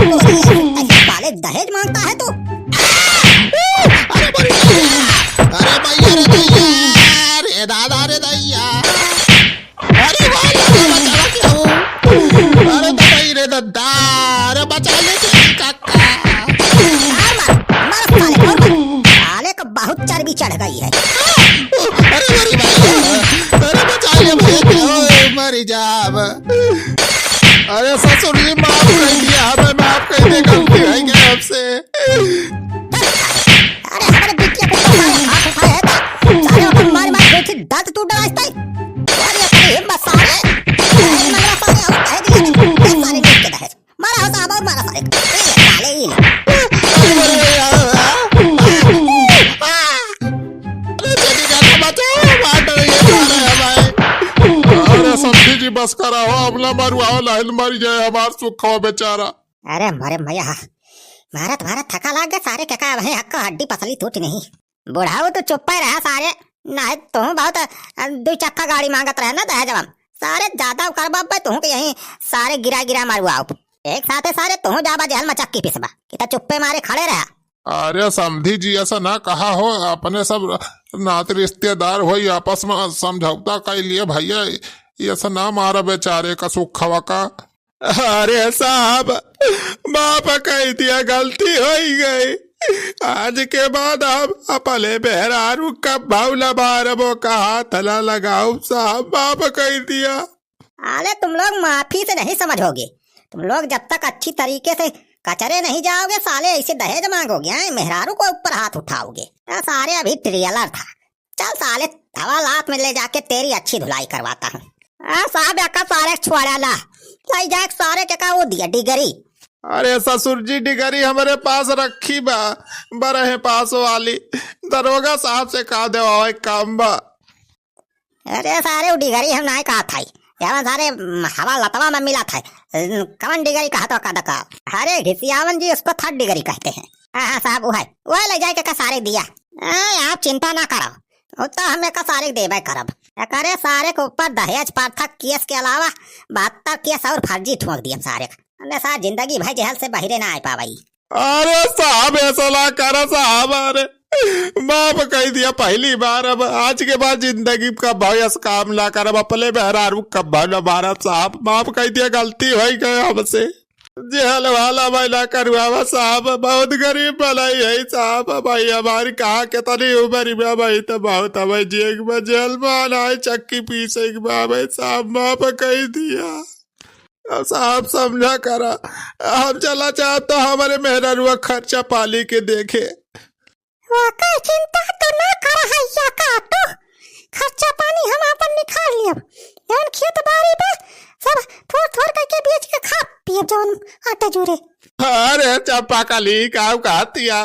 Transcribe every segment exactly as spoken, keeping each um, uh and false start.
अरे, साले दहेज मांगता है तू? अरे, अरे भैया, अरे भैया, अरे दादा, अरे दैया। अरे भाई, अरे बचावा क्या हो? अरे दवाई रे दद्दा, अरे बचा ले तेरी काका। मार, मार, मार साले को, मार। साले को बहुत चर्बी चढ़ गई है। अरे मेरी भाई, अरे बचा ले भैया, ओए मर जाब। अरे ससुर जी, माफ कर दिया, हमें माफ कर दे, गलती हो गई हमसे। अरे हमारे बिटिया पे तो सारे हाथ उठाए हैं, सारे अपन मार मार के दांत टूट रहा है। अरे, अरे, हिम्मत सारे। दहेज मांगना सारे, और दहेज लेने। दे सारे मिल के दहेज। मारा हो साहब, और मारा सारे। ये ले, साले, ये ले। अरे, जल्दी जाके बचाओ, मार डालेंगे सारे हमारे। अरे, समधी जी, बस करा हो, अब ना मरुआओ, लाहिल मर जाए हमार सुख हो बेचारा। अरे, मरे मैया, मारत, मारत थका लाग गए सारे, के का वहीं हक्का हड्डी पसली टूट नहीं। बुढ़ाऊ, तू चुप्पे रहा सारे, नाहीं तू बहुत, अ, दुई चक्का गाड़ी मांगत रहे ना दहेजवा में। सारे ज्यादा करबा बे, तू के यहीं सारे गिरा गिरा मारुआउब। एक साथे सारे तू जाबा जेहल में चक्की पिसबा, कि त चुप्पे मारे खड़े रहा। अरे समधी जी, ऐसा ना कहा हो, अपने सब नात रिश्तेदार होई, आपस में समझौता कर लिए भैया, ऐसा ना मारा बेचारे का सुखवा का। अरे साहब, माफ कई दिया, गलती होई गई। आज के बाद हम अपने मेहरारू कब्बहू न मारबो का हाथ न लगाउब साहब, माफ कई दिया। अरे तुम लोग माफी से नहीं समझोगे, तुम लोग जब तक अच्छी तरीके से कचरे नहीं जाओगे, साले ऐसे दहेज मांगोगे, हैं? मेहरारू को ऊपर हाथ उठाओगे। ए, सारे अभी ट्रेलर था, चल साले, हवालात में ले जाके तेरी अच्छी धुलाई करवाता हूँ। आ साहब, एका सारे छोड़ा ला, ले जाए सारे के का वो दिया डिगरी। अरे ससुर जी, डिगरी हमरे पास रखी बा, बरहे पास वाली, दरोगा साहब से कह देवावे काम बा। अरे सारे, वो डिगरी हम नाहीं कहा था, जवन सारे, हम्म, हवालातवा में मिला था, कवन डिगरी कहा तो का दका? अरे घिसियावन जी, उसको थर्ड डिगरी कहते हैं। हाँ हाँ साहब, वो है, वो ले जाए के का सारे दिया। ए, आप चिंता ना करो, वो तो हम एका सारे के देबे करब। एकरे सारे के ऊपर दहेज प्रथा केस के अलावा बहत्तर केस और फर्जी ठोंक दिए हम सारे के। हमने सारा जिंदगी भर जेहल से बहिरे ना आ पावई। अरे साहब, ऐसा ना करा साहब, अरे माफ कई दिया पहली बार, अब आज के बाद जिंदगी का भयस काम ना करब, अपने मेहरारू कब्बा न मारब साहब, माफ कई दिया, गलती होई गए हमसे। जेहल वाला भाई ना करवावा साहब, बहुत गरीब भलाई है साहब। भाई हमारी कहाँ कितनी उम्र में भाई तो बहुत हमें जिए के बा, जेल में आना है, चक्की पीसे के बा भाई साहब, माफ कई दिया। अब साहब समझा करा, हम चला चाहत तो हमारे मेहररुआ खर्चा पानी के देखे। ओकर चिंता तो ना कर हैया का तू, खर्चा पानी हम आपन निकाल लियब। जौन खेत बाड़ी बा, सब थोर थोर करके बेच के खा पियब जौन आटे जुरे। अरे चंपा कली, का कहतिया?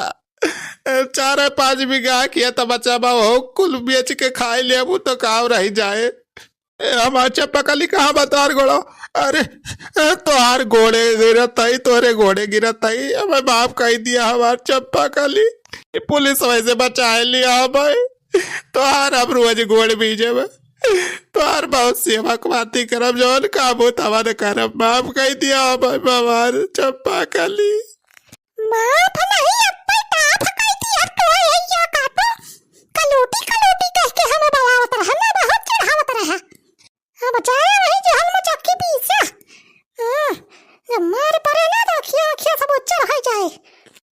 चार पाँच बीघा खेत बचा बा, हो कुल बेच के खाए लेबू तो का रह जाए? ए, हमार चंपा कली, कहाँ बा तोहार गोड़ो? अरे, ए, तोहार गोड़े गिरत हई, तोहरे गोड़े गिरत हई, हमें माफ कई दिया हमार चंपा कली। ये पुलिस वैसे बचाए लिया हमें। तोहार हम रोज गोड़ भीजे में। तोहार बहुत सेवा कमाती करब, जौन काम होत हमारे करब, माफ कई दिया हमें हमार चंपा कली। माफ नहीं, अब्बे टाफ कई दिया तो हैया का तू। कलूटी, कलूटी कह के हमें बलावत रहा ना, बहुत चढ़ावत रहा। अब जाए नहीं जेहल में चक्की पीसे। हाँ, जब मार पड़े ना तो अखिया, अखिया सब उज्जर हो जाए।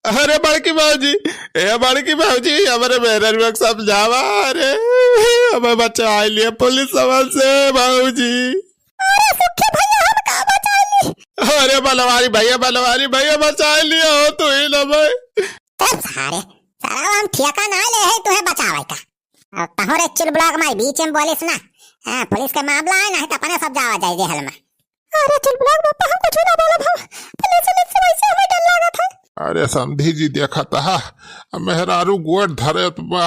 अरे बड़की भौजी, ए बड़की भौजी, हमरे मेहररुआ के समझावा, अरे, हमें बचाए लिए पुलिस वालन से, भौजी। अरे सुखी भैया, हम का बचाए ली? अरे बनवारी भैया, बनवारी भैया, बचाए लिया हो तू ही ना भाई। ए सारे, सारा हम ठेका ना ले है तुहे बचावे का। अब तोहरे चुलबुला के माई बीच में बोलिस ना, हाँ, पुलिस के मामला है, नहीं तो अपने सब जावा जाए जेहल में। अरे चुलबुला के बापा, हम कुछ ना बोलब हम, पुलिस उलिस से वैसे हमें डर लागत है। अरे समधी जी, देखत हा, मेहरारू गोड़ धरत बा,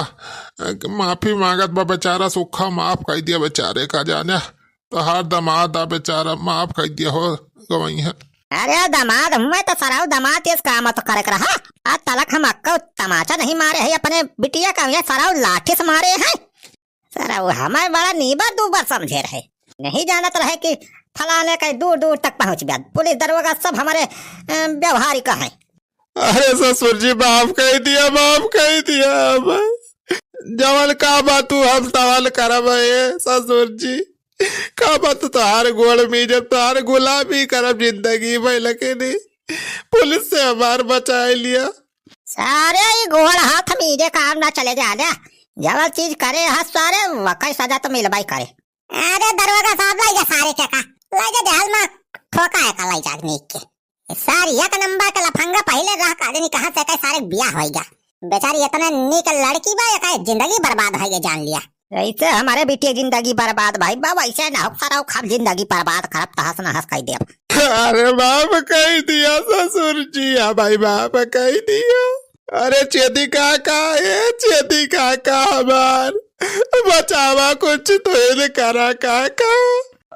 माफी मांगत बा, बेचारा सुखा माफ कई दिया बेचारे का, जाने तोहार दमाद आ बेचारा, माफ कई दिया हो गवई है। अरे दमाद हुए तो सराउ दमाद इस काम तो करे के रहा। आज तलक हम अक्का तमाचा नहीं मारे है अपने बिटिया का, ये सराउ लाठी से मारे हैं। सराउ हमें बड़ा नीबर दूबर समझे रहे, नहीं जानत रहे कि फलाने कहीं दूर दूर तक पहुँच गया। पुलिस दरोगा सब हमारे, अ, व्यवहारिक हैं। अरे ससुर जी, माफ कइ दिया, माफ कइ दिया भाई। जवन का बात तू हम सवाल करब है ससुर जी। का बात तोहार गोड़ मीजब, तोहार गुलामी करब जिंदगी भर, लेकिन पुलिस से हमार बचाए लिया। सारे ई गोड़ हाथ मीजे काम ना चले जा ले। जवन चीज करे ह सारे वकई सजा तो मिलबाई करे। अरे दरोगा साहब, लइ जा सारे के का, लइ जा जहल में ठोका है का लइ जा नीक के। सार एक नंबर के लफंगा पहिले रह का आदमी कहाँ से कहे सारे बियाह होइगा। बेचारी इतना नीक लड़की बा, एका जिंदगी बर्बाद होइगा जान लिया। ऐसे हमारे बिटिया जिंदगी बर्बाद भाई बा, वैसे ना हो सारा खाब जिंदगी बर्बाद करब तहस नहस कइ देब। अरे माफ कइ दिया ससुर जी, हाँ भाई माफ कइ दिया। अरे छेदी काका, ए छेदी काका हमार, बचावा कुछ तो इल करा काका।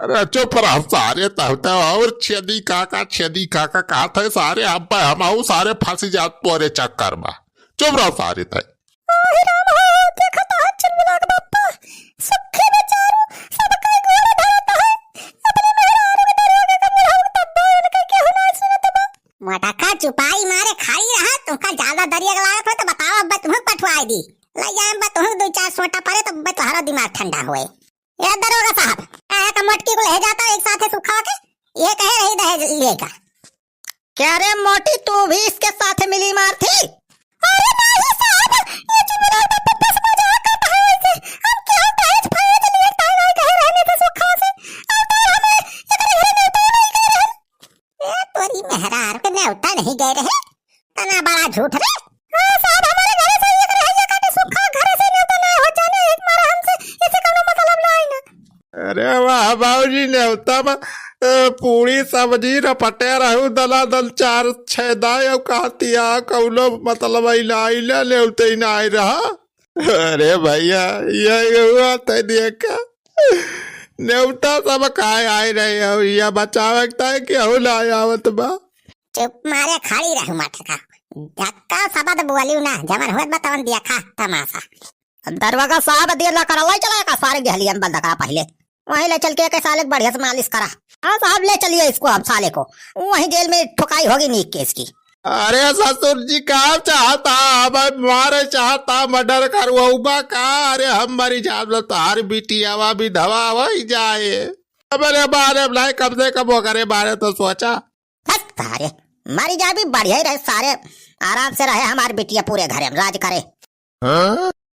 अरे चुप रह सारे, तहु तो और छेदी काका, छेदी काका कहत है सारे, अब हम आऊ सारे फंसी जात तोरे चक्कर में। चुप रह सारे तय। ओही राम हो, देखत ह चिलमिला के बप्पा, सुखी बेचारू, सबका गोड़ धरत है, अपने मेहरारू के दरोगे के बुढ़ऊ तब भी उनके केहू ना सुनत बा। मोटका चुपाई मारे खाली रहा, तुमका ज्यादा दरिया के लागत हो तो बताओ, अब तुहूँ पठवाई दी। ले जाए बा तुहूँ दो चार सोटा परे तो बा तोहरा दिमाग ठंडा होए। ए दरोगा साहब, ए का मोटकी को ले जाता एक साथे सुखा के, ये कहे रही दहेज लेगा। क्या रे मोटी, तू भी इसके साथ मिली मार थी? अरे नहीं साहब, ये जो मेरा बस मजाक करता है ऐसे। हम क्या दहेज फहेज लिए ताई नहीं कहे रहने थे सुखा से। और तो हमें इतने घरे में तो नहीं कह रहे। ए तोरी मेहरार के नेवता नहीं गए रहे, तना बड़ा झूठ रे। हाँ साहब, हमारे घरे से ये करे है, ये काटे सुखा घरे से नेवता ना हो जाने, एक मारा हमसे इसे कोनो मतलब ना है ना। अरे वाह बाबूजी, नेवता में, अ, पूरी सब्जी रपटे रहू, दला दल चार छह दाय, अब कहतिया कौनो मतलब अइला, अइला नेवते ही ना आइ रहा। अरे भैया, ये हुआ तै देखा, नेवता सब खाए आए रहे हो, या बचावे के ताई केहू ना आवत बा। चुप मारे खड़ी रहू मटका, धक्का शब्द बोलियो ना, जवन होत बा तवन देखा तमाशा। दरोगा साहब, देर ना करा, वही चला का सारे गहलियन बंद करा पहिले। वहीं ले चल के एक साले के बढ़िया से मालिश करा। हाँ साहब, ले चलिए इसको, अब साले को वहीं जेल में ठुकाई होगी नीक केस की। अरे ससुर जी, का चाहता? अब मारे चाहता, मर्डर करवाऊबा का? अरे हम मरी जाब तो तार बिटियावा विधवा होइ जाए। हमरे बारे में नहीं, कम से कम ओकरे बारे तो सोचा। हट सारे, मरी जाबी बढ़िया ही रहे सारे, आराम से रहे हमार बिटिया पूरे घरे में राज करे। हाँ?